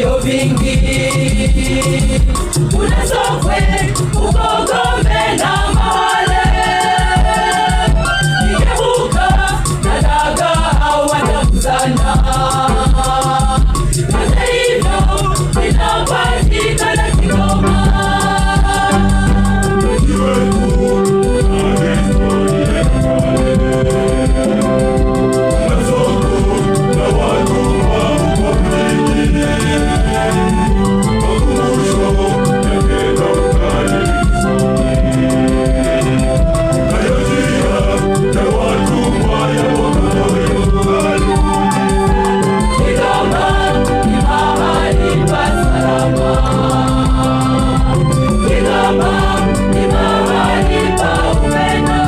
Vilio vingi kuna Sokwe, uko Gombe na Mahale, Igebuka na Dagaa wanakutana. Vyote hivyo vinapatikana Kigoma. Kigoma ni mahali pa salama. Kigoma ni mahali pa upendo.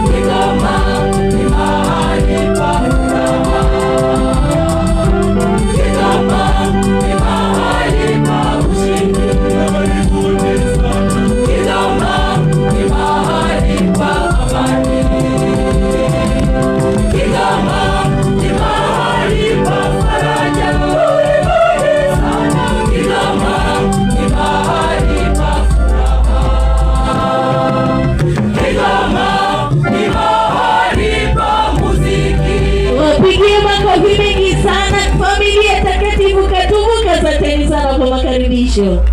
Kigoma ni mahali pa furaha. Kigoma ni mahali pa ushindi. Kigoma ni mahali pa amani. Kigoma ni mahali pa faraja. Kigoma ni mahali pa furaha. Kigoma ni mahali pa muziki. Wapigie makofi mengi sana familia takatifu Katubuka, asanteni sana kwa makaribisho.